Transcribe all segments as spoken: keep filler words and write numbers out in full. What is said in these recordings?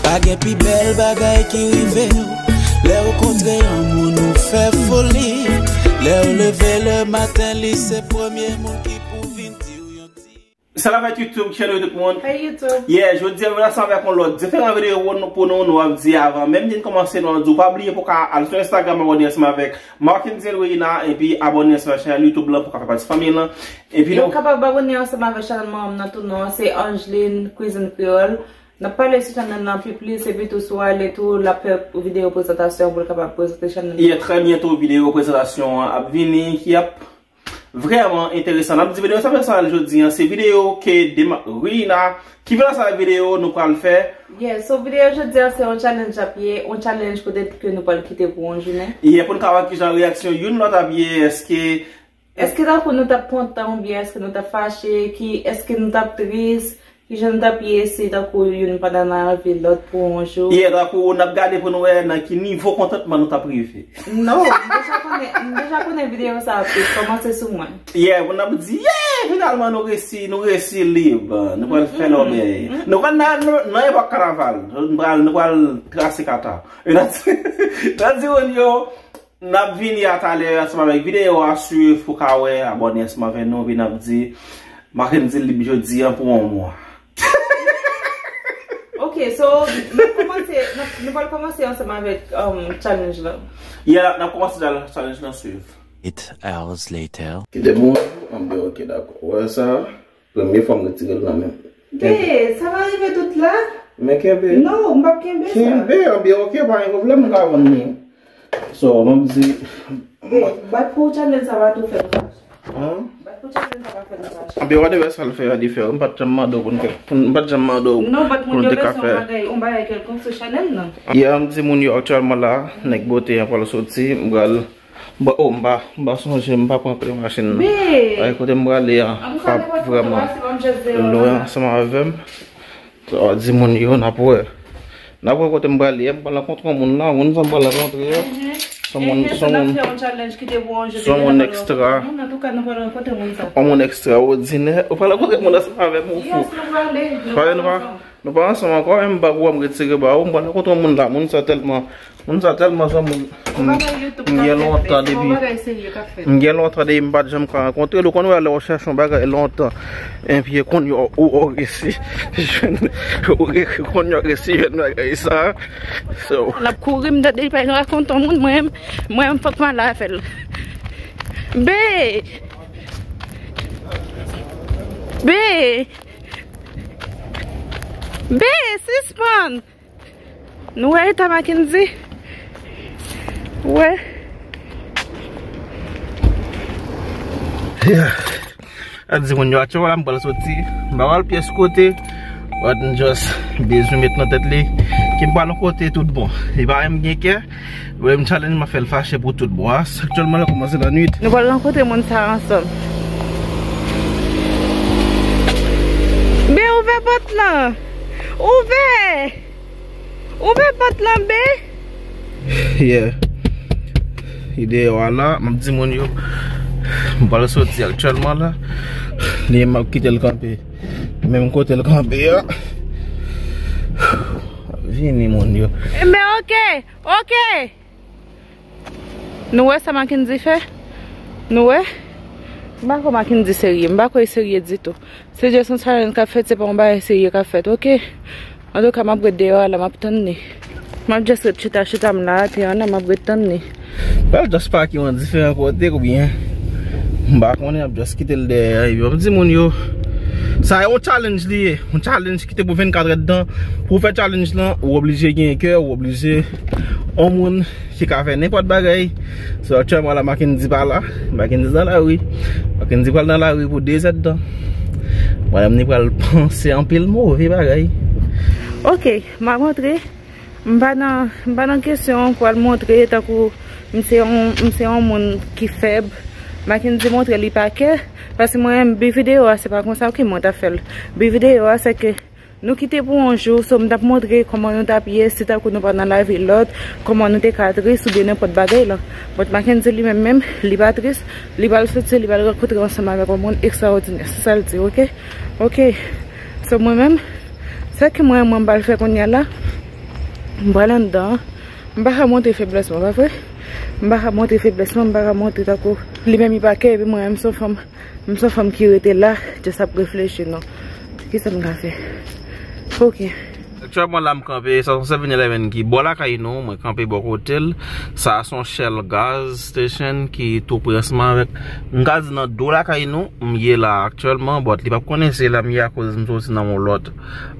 Pa gen pi bèl bagay ki rive w. Lè w kontre yon moun ou fè foli. Lè w leve le maten, li se premye moun ki pou vin di w yon ti. Salut avèk YouTube, channel YouTube moun. Hey YouTube. Yeah, jodi a m vin ansanm avèk yon lòt diferan videyo pou nou, pou nou, nou ap di avan menm di n kòmanse, nou ap di w pa bliye pou ka al sou Instagram, abòne ansanm avèk Marckendy Louina, epi abòne ansanm avèk chanèl YouTube lan pou ka fè pati fanmi lan. Epi nou kapab abòne ansanm avèk chanèl manman m nan tou, non an se Angeline Cuisine Creole. N ap pale sou chanèl nan pi plis, epi tou si w ale tou, l ap fè videyo prezantasyon pou l kapab prezante chanèl nan. Yeah, trè byento videyo prezantasyon an ap vini, ki ap vrèman enteresan. N ap di videyo sa fè sa jodi an, se videyo ke Dema Rina ki vin ansanm avèk videyo nou pral fè. Yeah, so videyo jodi an se yon challenge ap ye, yon challenge kote ke nou pral kite pou yon jounen. Yeah, pou n ka wè kijan reyaksyon youn lòt ap ye, èske Èske tankou nou t ap kontan oubyen èske nou t ap fache? Ki, èske nou t ap tris? Kijan nou t ap ye si tankou youn pa t nan lavi lòt pou yon jou? Yeah, tankou n ap gade pou nou wè nan ki nivo kontantman nou t ap rive. No, m deja konnen, m deja konnen videyo sa ap kòmanse sou mwen. Yeah, pou n ap di, yeah, finalman nou resi, nou resi lib. Nou pral fè lòbèy. Nou pral nan, nan, nan epòk kanaval. Nou pral, nou pral trase kata. E n ap di, n ap di moun yo, N ap vini a talè ansanm avèk videyo a swiv pou ka wè, abòne ansanm avè nou, epi n ap di, Marckendy lib jodi an pou yon mwa. Ok, so, n ap kòmanse, n ap, nou pral kòmanse ansanm avèk, um, challenge lan. Yeah, n ap kòmanse challenge lan swiv. Eight hours later. Kite bon, anbe ok, dakò. Wè sa? Premye fwa m retire l nan men m. Be, sa va rive tout la? Men kenbe. Non, m p ap kenbe sa. Kenbe, anbyen, ok, pa gen pwoblèm, m ka vann li. So, m ap di. Be, bat pou challenge sa va tou fè m fache. Hein? Bat pou challenge sa va fè m fache. Anbyen, whatever sa l fè a diferan. M pa t janm mande w pou n fè, pou n, m pa t janm mande w pou n te ka fè. Non, bat moun yo bezwen yon bagay, yon bagay kèlkonk sou chanèl nan. Yeah, m di moun yo aktyèlman la, nèg bote an pral soti, m pral Bon, oh, m pa, m pa sonje, m pa pran kle machin nan. Be. Ay, kote m prale a, pa vrèman lwen ansanm avè m. So, di moun yo, n ap wè. N ap wè kote m prale a, m pral rankontre yon moun la, moun sa m pral rankontre a. Se yon moun, se yon moun, se yon moun ekstra. Yon moun ekstraòdinè. Ou pral rankontre moun ansanm avè m, ou fou. Yes, nou prale, nou prale ansanm. Nou pa ansanm ankò, men m pa pou wè m retire ba ou. M pral rankontre yon moun la. Moun sa tèlman, moun sa tèlman se yon moun. M gen lontan depi, m gen lontan depi m pa t janm ka rankontre l. Ou konn wè lè w chèche yon bagay lontan. Epi kounye a ou, ou resi jwenn, ou re-, kounye a w resi jwenn bagay sa. So. L ap kouri, m tande l pral rakonte yon moun, mwen, mwen, fòk m ale avè l. Be! Be! Be, sispann! Nou wè eta Mackendy? Wè. Yeah. A di moun yo, atchè, la m pral soti. M pa pral pyès kote. But m just bezwen met nan tèt li ke m pral yon kote tout bon. Li pa menm gen kè. Vle m challenge, m ap fè l fache pou tout bwa. Aktyèlman, l ap kòmanse lannwit. Nou pral rankontre moun sa a ansanm. Be, ouvè pòt lan! Ouvè! Ouvè pòt lan, Be! Yeah. Li deyò a la, m ap di moun yo. M pral soti aktyèlman la. Li menm m ap kite l kanpe. Menm kote l kanpe a. Vini, moun yo. Enben, ok! Ok! Nou wè sa Mackendy fè? Nou wè? M pa kwè Mackendy serye. M pa kwè l serye ditou. Se just yon challenge k ap fèt, se pa yon bagay serye k ap fèt, ok? Antouka, m ap ret deyò a la, m ap tann li. M ap just ret chita, chita m la atè an, m ap ret tann li. Pral just pake yon diferan kote, oubyen? M pa konnen, m ap just kite l dèyè a, epi m ap di moun yo, sa yon challenge li ye. Yon challenge ki te pou vennkat èdtan. Pou w fè challenge lan, ou oblije gen kè, ou oblije yon moun ki ka fè nenpòt bagay. So, aktyèlman la, Mackendy pa la. Mackendy nan lari. Mackendy pral nan lari pou de zèdtan. Mwen menm, li pral panse anpil move bagay. Ok, m ap montre. M pa nan, m pa nan kesyon pou al montre tankou m se yon, m se yon moun ki fèb. Mackendy montre li pa kè. Paske mwen menm, bi videyo a, se pa konsa ke mwen ta fè l. Bi videyo a, se ke Nou kite pou yon jou, so m t ap montre kòman nou t ap ye, si tankou nou pa nan lavi lòt, kòman nou te ka tris oubyen nenpòt bagay la. But Mackendy li menm menm, li pa tris, li pral soti, li pral rankontre ansanm avèk yon moun ekstraòdinè. Se sa l di, oke? Oke. So mwen menm, sa ke mwen, mwen m pral fè kounye a la, m pral anndan. M pa ka montre feblès mwen, pa vre? M pa ka montre feblès mwen, m pa ka montre tankou li menm li pa kè, epi mwen menm se yon fanm, m se yon fanm ki rete la, just ap reflechi, non. Kisa m ka fè? Oke. Aktyèlman la m kanpe, sa se Seven Eleven ki bò lakay nou, mwen kanpe bò kote l. Sa a se yon Shell gas station ki tou pre ansanm avèk, m ka di nan do lakay nou, m ye la aktyèlman, but li p ap konnen se la m ye akoz m soti nan yon lòt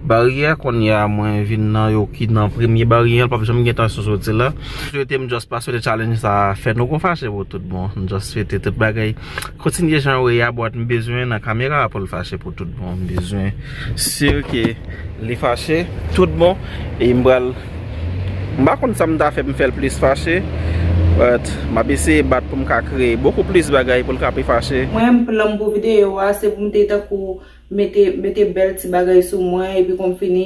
baryè, kounye a mwen vin nan yo ki nan premye baryè an, l p ap janm gen tan sou soti la. M swete, m just pa swete challenge sa a fè nou gon fache pou tout bon. M just swete tout bagay kontinye jan yo ye a, but m bezwen nan kamera a pou l fache pou tout bon. M bezwen sir ke li fache tout bon. E m pral, m pa konn sa m ta fè pou m fè l plis fache, but m ap eseye bat pou m ka kreye bokou plis bagay pou l ka pi fache. Mwen, plan m pou videyo a, se pou m te tankou mete, mete bèl ti bagay sou mwen, epi kon m fini,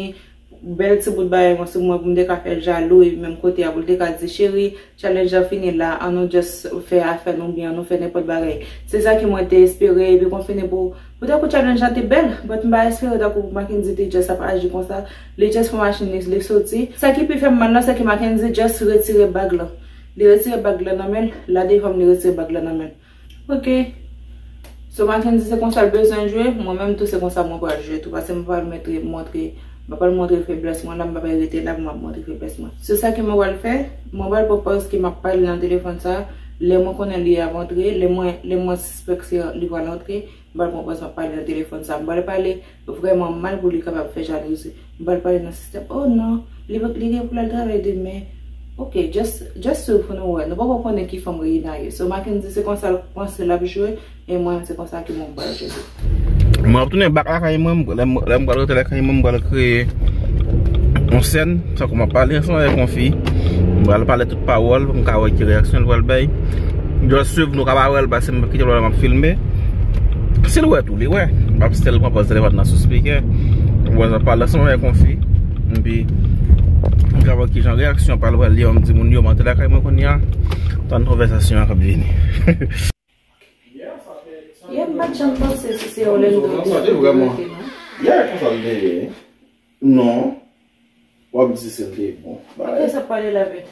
bèl ti bout bagay mwen sou mwen pou m te ka fè l jalou, epi menm kote a pou l te ka di, cheri, challenge la fini la, an nou just fè afè nou, oubyen an nou fè nenpòt bagay. Se sa ke mwen te espere, epi kon fini pou, pou tankou challenge la te bèl, but m pa espere tankou Mackendy te just ap aji konsa, li just pran machin li, li soti. Sa ki pi fè m mal la, se ke Mackendy just retire bag lan. Li retire bag lan nan men l, la devan m, li retire bag lan nan men l. Ok. So Mackendy se konsa l bezwen jwe, mwen menm tou se konsa mwen pral jwe tou, paske mwen pral montre, montre, mwen pral montre feblès mwen la, mwen pa pral rete la pou mwen montre feblès mwen. Se sa ke mwen pral fè, mwen pral pran pòz ke m ap pale nan telefòn sa, lè mwen konnen li ap antre, lè mwen, lè mwen sispèk se li pral antre, mwen pral pran pòz m ap pale nan telefòn sa, mwen pral pale vrèman mal pou li kapab fè jalouzi. M pral pale nan sistèm. Oh non, li, li gen pou l al travay demen. Ok, just, just swiv pou nou wè. Nou poko konnen ki fanm Reina ye. So Mackendy se konsa l panse l ap jwe, e mwen se konsa ke mwen pral jwe tou. Mwen ap tounen bak lakay mwen, lè m, lè m pral rete lakay mwen, m pral kreye yon sèn, tankou m ap pale ansanm avèk yon fi. M pral pale tout pawòl, pou m ka wè ki reyaksyon l pral bay. Just swiv, nou ka pa wè l, paske m kite l wè m ap filme. Si l wè tou, li wè. M ap sèl pran pòz telefòn nan sou spikè. Mwen ap pale ansanm avèk yon fi. Epi, m ka wè kijan reyaksyon pral pral ye, m di moun yo, m antre lakay mwen kounye a. Tann konvèsasyon an k ap vini. Yè, m pa t janm panse si se Orlando ki sou vrèman. Yè, konsa l te ye. Non. W ap di si l te bon. Kisa w ap pale la, men?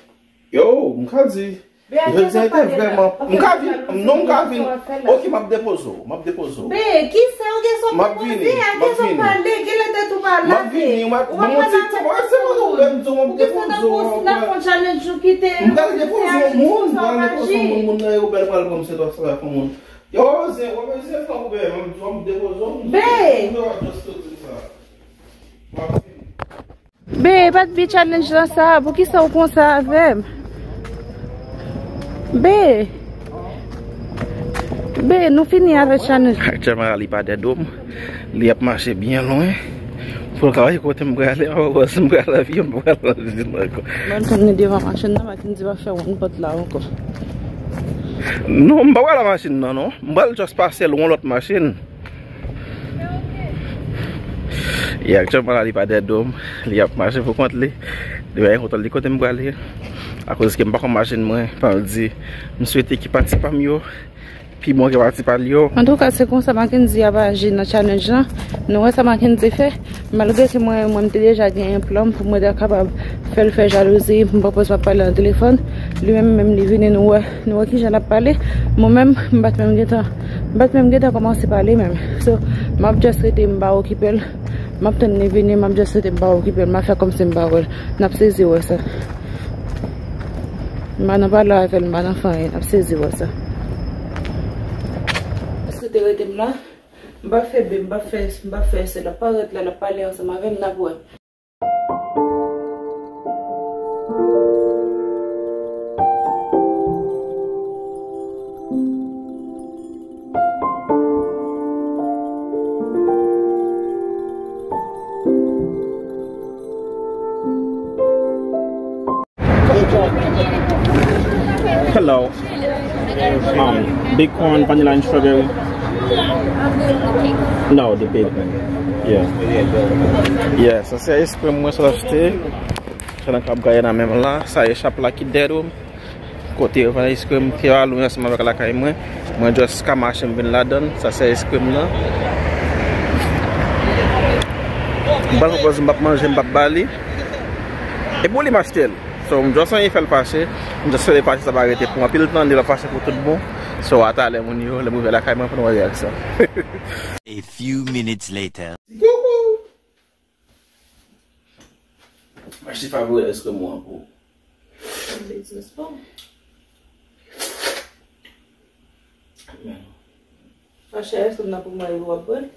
Yo, m ka di. Jodi a te vrèman, m ka vin, non, m ka vin. Ok, m ap depoze w, m ap depoze w. Be, kisa w gen sa w poze a, kisa w pale, genlè tèt ou pa la. M ap vini, m ap, bon, ti, se pa, se pa yon pwoblèm, di w, m ap depoze w. N ap fè yon challenge ou kite. M pral depoze yon moun, m pral depoze yon moun, moun nan yo bèl pral pran m se dwa sa yon moun. Yo, w bezwen, w bezwen fè yon bèl, m ap depoze yon moun. Be. M ap just di sa. M ap vini. Be, pa t bi challenge lan sa, poukisa w konsa avè m? Be, be, nou fini avèk challenge. Aktyèlman la, li pa dèyè do m. Li ap mache byen lwen. Pou l ka wè kote m prale, m pa wè si m pral avyon, m pral nan zil ankò. Mwen, m tann li devan machin nan, Mackendy va fè wonn pòt la ankò. Non, m pa pral nan machin nan, non. M pral just pase l yon lòt machin. E aktyèlman la, li pa dèyè do m, li ap mache pou kont li. Li pa gen kontwòl de kote m prale. Akoz ke m pa konn machin mwen, pa m di, m swete ke pati pa m yo pi bon ke pati pa l yo. Antouka, se konsa Mackendy ap aji nan challenge lan. Nou wè sa Mackendy fè. Malgre ke mwen, mwen, m te deja gen yon plan pou mwen ta kapab fè l fè jalouzi, m pran pòz m ap pale nan telefòn. Li menm, menm li vini, nou wè, nou wè kijan l ap pale. Mwen menm, m pa t menm gentan, m pa t menm gentan kòmanse pale menm. So, m ap just rete, m pa okipe l. M ap tann li vini, m ap just rete, m pa okipe l. M ap fè kòmsi m pa wè l. N ap sezi wè sa. M pa nan pale avè l, m pa nan fè anyen. N ap sezi wè sa. Sou te rete m la. M pa fè be, m pa fè, m pa fè se l ap parèt la, l ap pale ansanm avè m, n ap wè. Hello. Um, big corn, vanilla and strawberry. No, the big one. Yeah. Yeah, sa se ice cream mwen sot achte. Sa nan kap gaye nan menm la. Sa e chap la ki dèyè m. Kote yo vann ice cream ki pa lwen ansanm avèk lakay mwen. Mwen just ka mache m vin ladan. Sa se ice cream nan. M pral pran pòz m p ap manje, m p ap ba li. Epi w li m achte l. So, m just anyen fè l fache. M just fè l fache, sa pa rete pou anpil tan, li l ap fache pou tout bon. So, a talè moun yo, lè m rive lakay mwen pou nou wè reyaksyon. A few minutes later. Koukou! M achte favori ice cream mwen pou ou. Business pa w. Men. Mache, èske m nan pou mwen, w ap bwè l?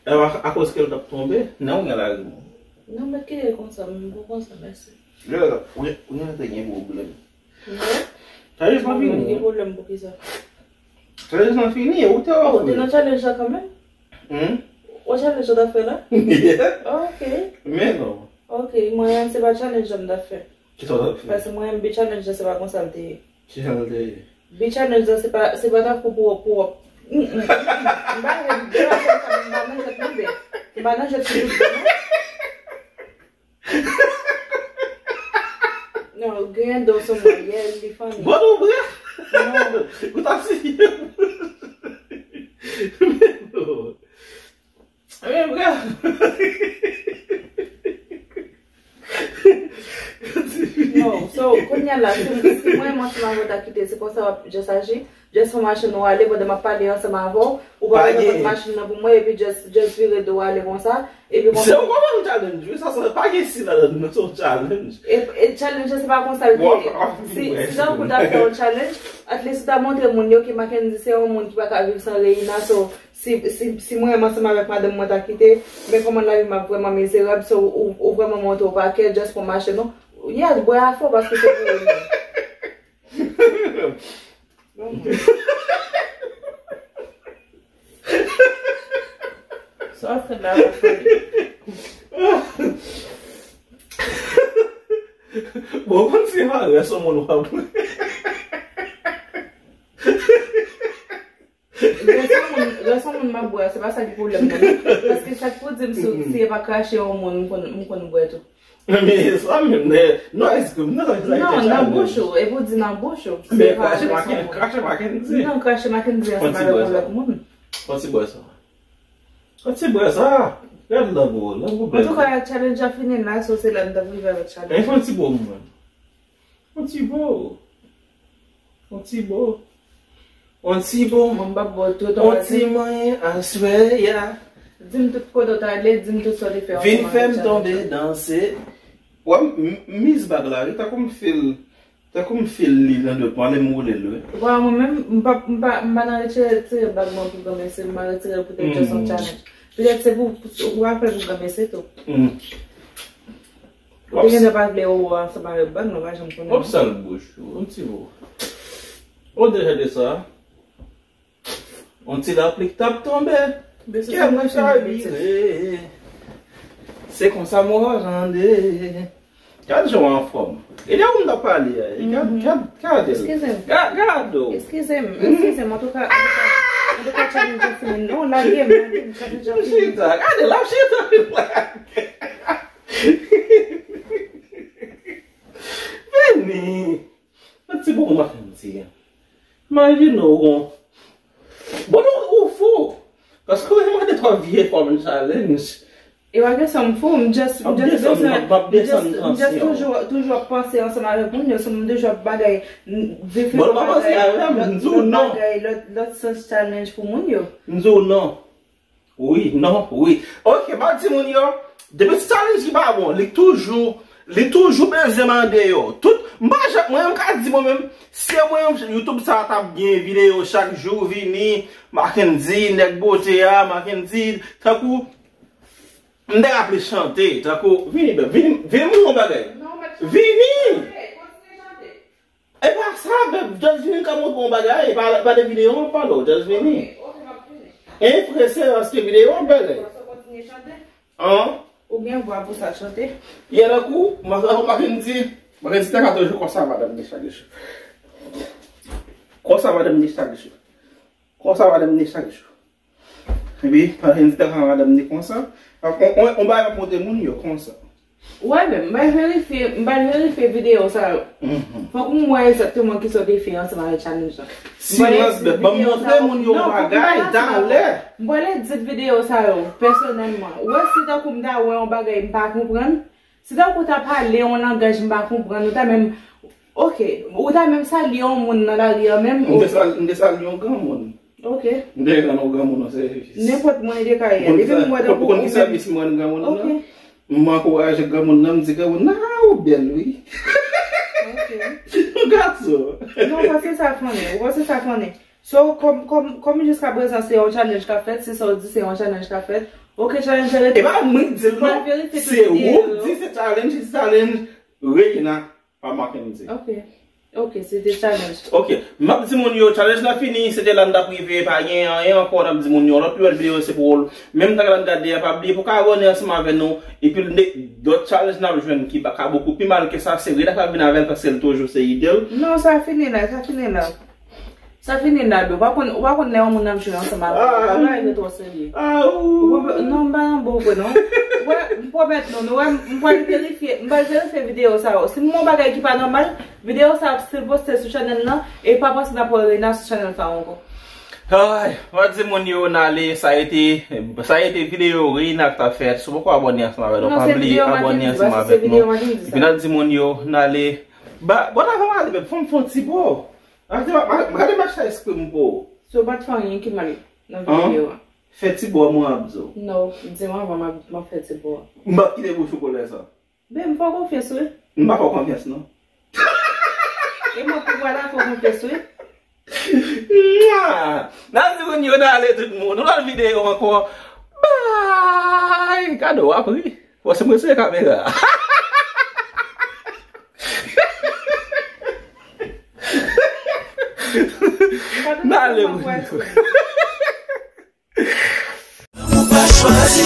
E a, akoz ke l t ap tonbe, nan ou gen lari mwen. Non, men kite l konsa, m bon konsa, mèsi. Lè, ou gen, ou gen te gen pwoblèm. Non. Sa jis nan fini. Gen pwoblèm pou ki sa? Sa jis nan fini, ou te ofri. Ou te nan challenge la kanmenm? Hmm? Ou challenge ou t ap fè la? Yeah. Ah, ok. Men non. Ok, mwen, se pa challenge la m t ap fè. Ki sa w t ap fè? Paske mwen, bi challenge la, se pa konsa l te ye. Ki jan l te ye? Bi challenge la, se pa, se pa tankou pou, pou, mm, mm, mm, mm. M pa nan jwèt, m pa nan jwèt, non, babe. M pa nan jwèt pou tout bon, non. Non, gen dò sou mwen, yè, li funny. Bon, ou vre? Non. Ou ta si. Men non. Men vre. Non, so, kounye a la, si, si mwen, mwen, si mwen ta kite, se konsa w ap just aji. Just fè machin ou ale, pandan m ap pale ansanm avè w, ou pa ka pran machin nan pou mwen, epi just, just vire do w ale konsa, epi konsa. Se yon kòman yon challenge, wi, sa, sa pa gen si ladan l, non, se yon challenge. E, e challenge, se pa konsa l te ye. Si, si tankou w ta fè yon challenge, at least ou ta montre moun yo ke Mackendy se yon moun ki pa ka viv san Reina, so, si, si, si mwen menm ansanm avèk madanm mwen ta kite, men kòman lavi m ap vrèman mizerab, so, ou, ou vrèman montre w pa kè, just pran machin ou. Yes, bwè a fò, paske se pou ou. Sa w ap fè la, w ap fè. Bon, ou konn se pa rès yon moun w ap. Rès yon moun, rès yon moun m ap bwè, se pa sa ki pwoblèm nan, non. Paske sa k pou di m si, si e pa krache yon moun, m konn, m konn bwè tou. Men sa menm, non, ice cream, non, sa, sa, non, nan bouch ou, epi w di nan bouch ou. Men krache Mackendy, krache Mackendy. Non, krache Mackendy ansanm avèk yon lòt moun. Fon ti bwè sa. Fon ti bwè sa. Gad lanmou, lanmou bèl. Antouka, challenge a fini la, so se la n t ap rive avèk challenge. Men fon ti bwè mwen. Fon ti bwè. Yon ti bo. Yon ti bo. Mwen m p ap ba w tout. Yon ti manyen aswè a. Di m tout kote w t ale, di m tout sa w te fè ansanm avèk challenge la. Vin fè m tonbe danse. Wè, m, m, m miss bag la, wi, tankou m feel, tankou m feel li nan dwèt mwen, ale m woule l, wi. Wè, mwen menm, m pa, m pa, m pa nan retire, retire bag mwen pou granmesi, m pa retire l poutèt just yon challenge. Petèt se pou, pou, ou pa fè l pou granmesi tou. Ou te gentan pa vle ou ansanm avèk bag, nou pa janm konnen. W ap sal bouch ou, yon ti bo. Ou deja de sa? Yon ti lapli k t ap tonbe. Kè mwen chavire. Se konsa mwen rande. Gad jan w anfòm. E de ou m t ap pale a. Gad, gad, gade l. Eskize m. Ga-, gade w. Eskize m, eskize m. Antouka, antouka, antouka, challenge la fini. Non, lage m, lage m, challenge la fini. Chita, gade l ap chita. Vini. Yon ti bon Mackendy. Imajine w, bon. Bon, ou, ou fou. Paske w mande twa vye fwa m challenge. E pa kesyon m fou, m just, m just bezwen, m just, m just toujou, toujou ap panse ansanm avèk moun yo, so m toujou ap bagay, m, diferan bagay, lòt, lòt bagay, lòt, lòt sans challenge pou moun yo. M di w non. Wi, non, wi. Ok, m ap di moun yo, depi ti challenge ki pa bon, li toujou, li toujou bezwen mande yo. Tout, m pa janm, mwen menm ka di mwen menm, se mwen menm, YouTube sa t ap gen videyo chak jou, Vini, Mackendy, nèg bote a, Mackendy, tankou, m te ka plis chante, tankou, Vini, bèb, Vini, Vini, m di w yon bagay. Vini! E pa sa, bèb, just vini ka montre w yon bagay, e pa, pa de videyo m ap pale w, just vini. Ok, ok, m ap vini. E frese, paske videyo ap bèl. An? Ou gen vwa pou sa chante. Yè tankou, m a, m a vin di, m a vin di te ka toujou konsa madanm Nisha Guichou. Konsa madanm Nisha Guichou. Konsa madanm ni chak jou. Epi, pa gen tan madanm ni konsa. On, on, on bagay ap monte moun yo konsa. Wè, men, m pral verifye, m pral verifye videyo sa yo. Mhm. Fòk m wè egzakteman kisa w te fè ansanm avèk challenge lan. Silans bèt, ban m montre moun yo yon bagay, talè. M pral edit videyo sa yo, pèsonèlman. Ou wè, si tankou m ta wè yon bagay m pa konprann, si tankou w ta pale yon langaj m pa konprann, ou ta menm, oke, ou ta menm salye yon moun nan lari an menm, m te oke. Sal-, m te salye yon granmoun. Oke. M te rann yon granmoun yon sèvis. Nenpòt moun li te ka ye. Depi m wè tankou ou konn ki sèvis m rann granmoun nan? Oke. M ankouraje granmoun nan, m di granmoun nan, "Ah, ou bèl, wi." Oke. Gason. Non, ou panse sa funny, ou panse sa funny. So, kòm, kòm, kòm jiskaprezan se yon challenge k ap fèt, se sa w di, se yon challenge k ap fèt. Oke, challenge lan rete. E pa mwen k di l non. Se ou k di se challenge, se challenge Reina, pa Mackendy. Oke. Oke, se te challenge. Oke, m ap di moun yo, challenge lan fini, se te la n t ap rive, pa gen anyen ankò, n ap di moun yo, lòt pi bèl videyo se pou ou. Menm tan k ap gade a, pa bliye pou ka abòne ansanm avè nou, epi de, dòt challenge n ap jwenn ki pa ka bokou pi mal ke sa, se Reina k ap vin avè l, paske l toujou se ide l. Non, sa fini la, sa fini la. Sa fini la, bro. Ou pa konn, ou pa konn lè yon moun ap jwe ansanm avè ou. Ou pa rive twò serye. Ou pa, non, m pa nan bon pwen, non. Wè, m pwomèt nou, nou wè, m pral verifye, m pral verifye videyo sa yo. Si m wè yon bagay ki pa nòmal, videyo sa ap still poste sou chanèl lan, e pa panse n ap wè Reina sou chanèl sa ankò. Ay, m ap di moun yo n ale, sa rete, sa rete videyo Reina k t ap fèt. Si w poko abòne ansanm avè nou, pa bliye abòne ansanm avè nou. Epi n ap di moun yo n ale. Ba, bon, avan m ale, men fò m fè yon ti bo. Gade, ma, ma, gade match la espre m pou ou. So, w pa t fè anyen ki mal nan videyo a? Fè ti bò mwen ap di w. No, di m avan m ap, m ap fè ti bò. M p ap kite bouch ou kolè sa. Ben, m fè w konfyans, wi. M pa fè w konfyans, non. E mwen pou pral la fè w konfyans, wi. Mwa! N a di moun yo n ale tout moun. Nou nan videyo ankò. Bay! Kado w ap ri. Bon, se mwen sou kamera. N ale moun yo. Ou pa chwazi